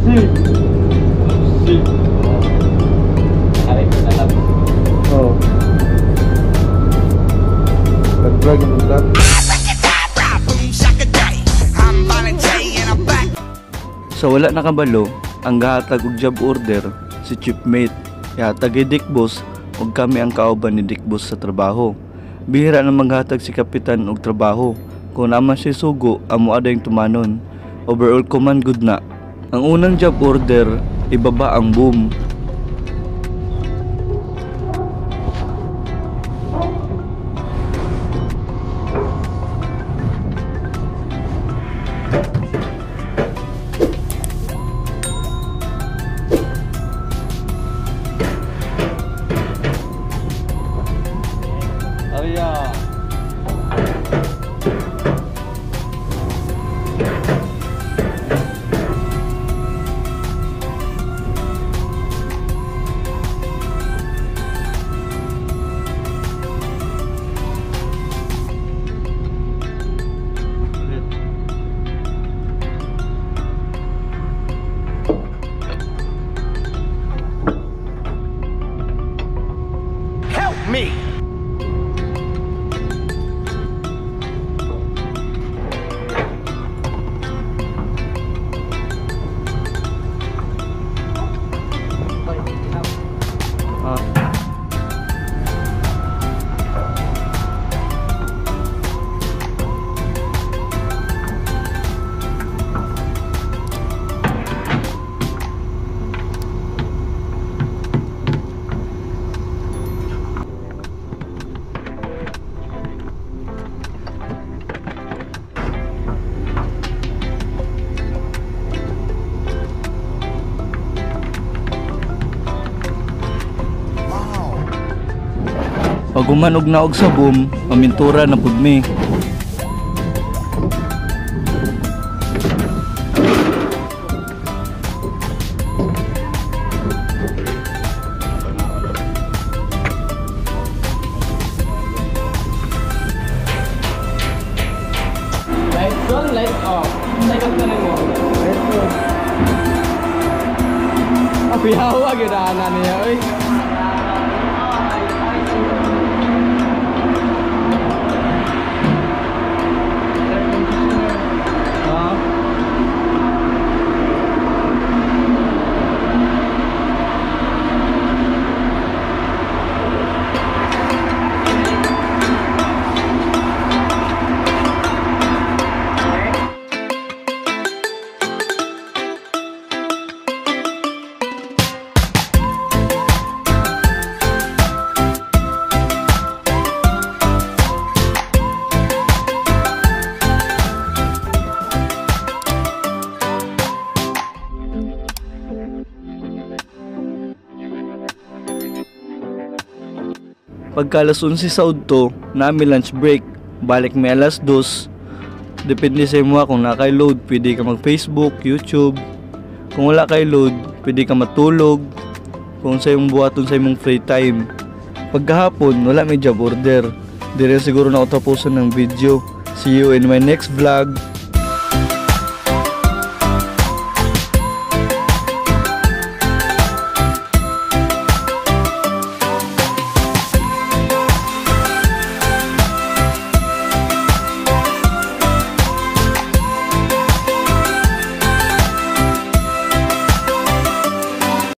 C. C. Oh. Nag-vlog yung vlog. Sa wala nakabalo, ang gahatag og job order si Chief Mate. Ihatag kay Dick Boss ug kami ang kauban ni Dick Boss sa trabaho. Bihira na maghatag si Kapitan og trabaho. Kung naman siya sugo, amo adayng tumanon. Overall command good na. Ang unang job order, ibaba ang boom. Arya. Help me! Pag human og naog sa boom, mamintura na pud mi. Lights on, lights off. Second na rin mo. Kuyawa, gidaanan niya, oy. Pagka alas 11 sa udto, nami lunch break. Balik may alas 2. Depende sa imo kung naa kay load, pwede ka mag Facebook, YouTube. Kung wala kay load, pwede ka matulog. Kung sa imong buhaton sa imong free time. Pagkahapon, wala may job order. Dire siguro na tapusan ng video. See you in my next vlog.